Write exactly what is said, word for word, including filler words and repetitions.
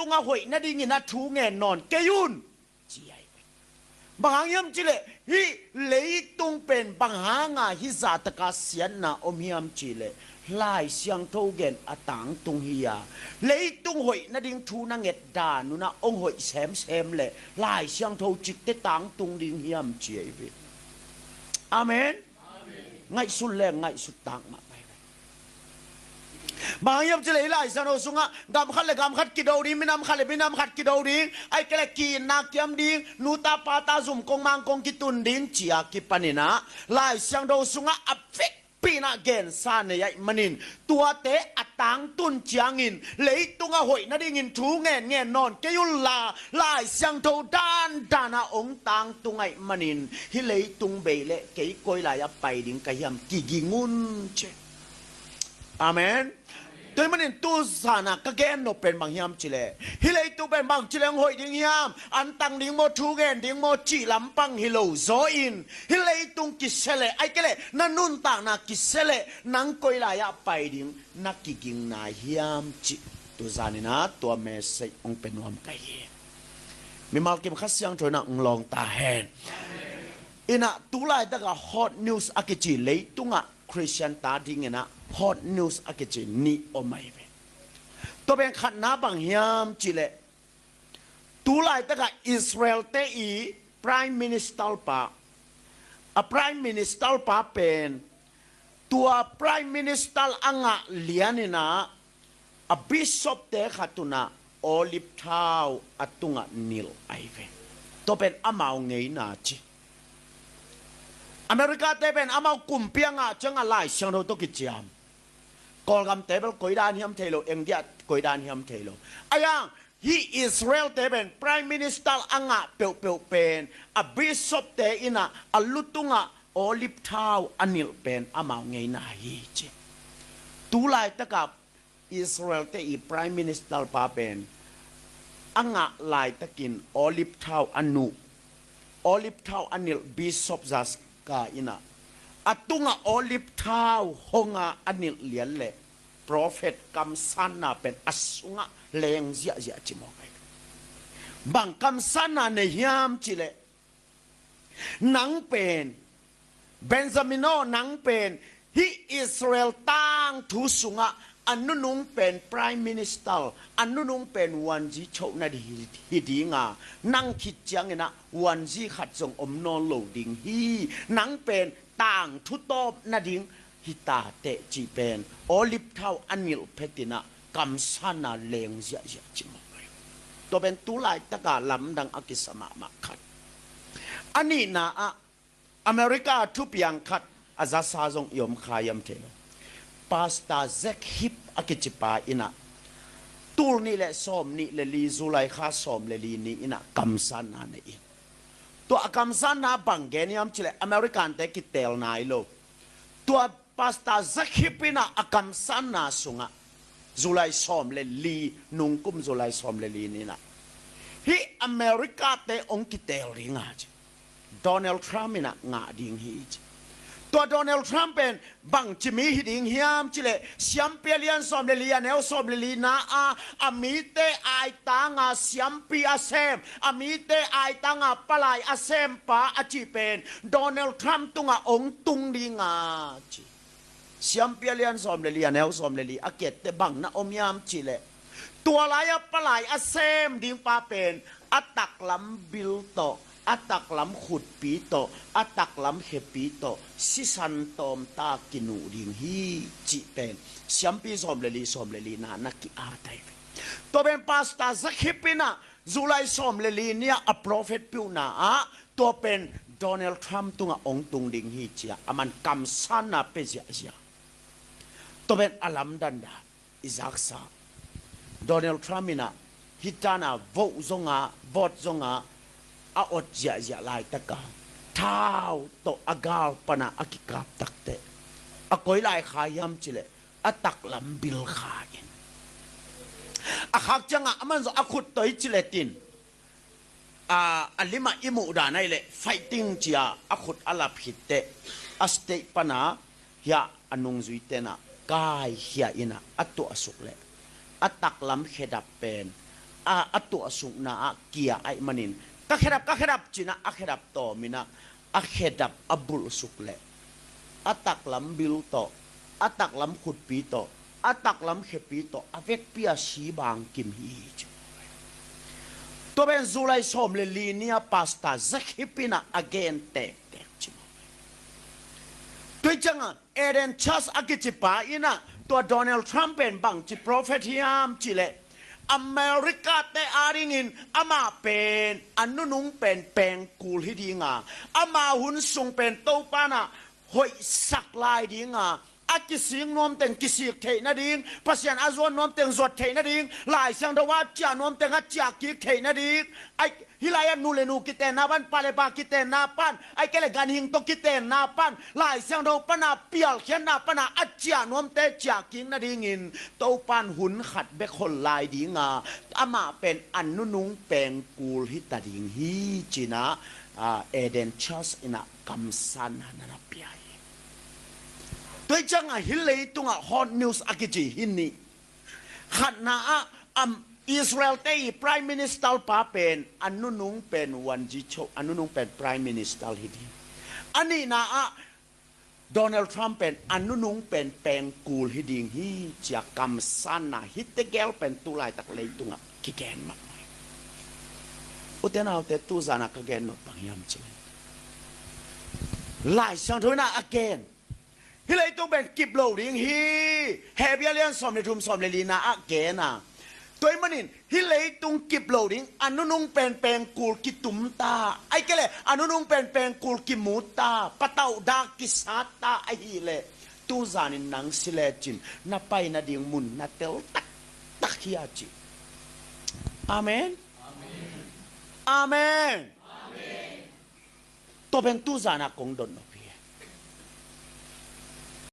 leitung a hoih nadingin a thu ngen nawn kei un, ci ahi ve. Bang hang hiam cihleh hih leitung pen bang hanga hih zahtaka siatna om hiam cihleh Lai Siangtho gen a tangtung hi a, leitung hoih nading thu na nget dan unah hong hoih semsem leh Lai Siangtho citte tangtung ding hiam ci ahi ve. Amen. Ngaihsut le ngaihsut tak mahmah hi ve. Bang hang hiam cihleh hih Lai Siangtho sungah gam khat le gam khat kido ding, minam khat le minam khat kido ding, ahih kei leh ki-itna kiam ding, nuta pata zum kong mang kong kitun ding ci-a kipaninah Lai Siangtho sungah a vekpi inah gensa nei ahih manin tuate a tangtun ciangin leitung a hoih nadingin thu ngen ngen nawn kei unla, Lai Siangtho dandanah hong tangtung ahih manin hih leitung bei leh kei koi lai-ah pai ding ka hiam kiging un ci. Amen. Tua ahih manin tuzanah ka gen nop pen bang hiam cihleh hih leitung pen bang cihleh hong hoih ding hiam, an tang ding maw, thu ngen ding maw cih lampang hi lo zaw in, hih leitung kisia leh, ahih kei leh na nuntakna kisia leh nang koi lai-ah pai ding na kiging nai hiam cih tuzaninah tua message hong pia nuam ka hi. Mimal kim Kha Siangtho inah hong lawng ta hen. Inah tu laitakah hot news a kici, leitungah Khristian ta dinginah hot news a kici nih om ahi ve. Tua pen khatna bang hiam cihleh tu laitakah Israel-te i Prime Minister pa, a Prime Minister pa pen tua Prime Minister a ngah lianinah a bishop-te khat unah olive thau a tungah nilh ahi ve. Tua pen amau ngeina ci. America-te pen amau kumpi a ngah ciangah Lai Siangtho tawh kiciam. Kawlgamte bel koi dan hiam thei lo, India koi dan hiam thei lo. Ayang hih Israel-te pen Prime Minister a ngah peuhpeuh pen a bishop-te inah a lu tungah olive thau a nilh pen amau ngeina hi ci. Tu laitakah Israel-te i Prime Minister pa pen a ngah laitakin olive thau a nuh, olive thau a nilh bishop zaka inah a tungah olive thau honga a nilh lian leh prophet kamsanna pen a sungah leng ziahziah ci mawk ahi. Bang kamsanna nei hiam cihleh nang pen, Benjamin aw, nang pen hih Israel tangthu sungah a nunung pen Prime Minister, a nunung pen vuanzi chohna hi, hi dinga, nang khit cianginah vuanzi khat zong om nawn lo ding hi. Nang pen tangthu tawp nading hi ta teh cih pen olive thau a nilh phetinah kamsanna leng ziahziah ci mawk ahi. Tua pen tu laitaka lamdang a kisa mahmah khat. A nihna ah America thupiang khat a zasa zong i om kha hiam thei lo. Pastor Jack Hibb a kicipa inah tul nih le sawm nih le li, July kha sawm le li ni inah kamsanna nei in. Tua a kamsanna bang gen hiam cihleh American-te kitel nai lo. Tua Pastor Jack Hibb inah a kamsanna sungah July sawm le li, nungkum July sawm le li ni inah hih America-te hong kitel dinga ci Donald Trump inah ngah ding hi ci. Tua Donald Trump pen bangci mi hi ding hiam cihleh siampi a lian sawm le li, a neu sawm le li na a, a mite aitanga siampi a sem, a mite aitanga palai a sempa a cih pen Donald Trump tungah hong tung dinga ci. Siampi a lian sawm le li, a neu sawm le li a kiatte bang na om hiam cihleh tua lai-ah palai a sem ding pa pen a taklam bil tawh, a taklam khutpi tawh, a taklam khepi tawh sisan tawmta kinuh ding hi cih pen siampi sawm le li, sawm le li na na ki-at ahi ve. Tua pen Pastor Jack Hibb inah July sawm le li ni-ah a prophet piuhna ah tua pen Donald Trump tungah hong tung ding hi ci-a aman kamsanna pia ziahziah. Tua pen a lamdang dan i zaksa. Donald Trump inah hih tana vote zonga, vote zonga a ot ziahziah laitaka thau tawh a gal pana a kikap takteh a koi lai kha hiam cihleh a taklam bil kha in. A khak ciangah aman zong a khut tawh i ciletin a, a limah i muh dan ahih leh fighting ci-a a khut a lap khitteh a stage pana hiah a nungzui tenah kaikhia inah a tuahsuk leh a taklam khedap pen a, a tuahsukna ah kia ahih manin, ka khedap, ka khedap ci-in ah a khedap tawm in ah, a khedap a bulhsuk leh a taklam bil tawh, a taklam khutpi tawh, a taklam khepi tawh a vekpi a si bangkim hi ci. Tua pen July sawm le li ni-a Pastor Zakhip in ah a gen tektek ci. Tua ciangah Eden Church a kicipa in ah tua Donald Trump pen bangci prophet hiam cih leh, America-te adingin amah pen a nunung pen pengkul hi ding a, ama hun sung pen Topa in ah hoihsak lai ding a, a kisik nuam teng kisik theih nading, Pasian a zuat nuam teng zuat theih nading, Lai Siangtho a ciah nuam teng a ciah kik theih nading, ai, hih lai-ah nu le nu kitenna pan, pa le pa kitenna pan, ahih kei leh ganhing tawh kitenna pan, Lai Siangtho pan a pialkhiatna pan a a ciah nuamte ciah kik nadingin Topa in hun khat bek hon lai ding a, amah pen a nunung pengkul hi ta ding hi ci-in ah, a, Eden Church in ah kamsanna na na pia hi. Tua ciangah hih leitungah hot news a kici hi nih. Khatna ah, am, Israel-te i Prime Minister pa pen a nunung pen Wan Ji Cho, a nunung pen Prime Minister hi ding. A nihna ah Donald Trump pen a nunung pen pengkul hi ding hi ci-a kamsanna hihte gel pen tu laitak leitungah kigen mahmah. U te nau te, tuzan ah ka gen nop bang hiam cih leh, Lai Siangtho in ah a gen, hih leitung pen kip lo ding hi. Hebru a lian sawm le thum, sawm le li-na ah gen a. Tua ahih manin hih leitung kip lo ding, a nunung pen pengkul kitum ta, ahih kei leh a nunung pen pengkul kimu ta, patauh dak kisat ta ahih leh, tuzanin nang si lecin na pai nading mun na tel taktak hi a ci. Amen. Amen. Tua pen tuzan ah kong dot nop hi.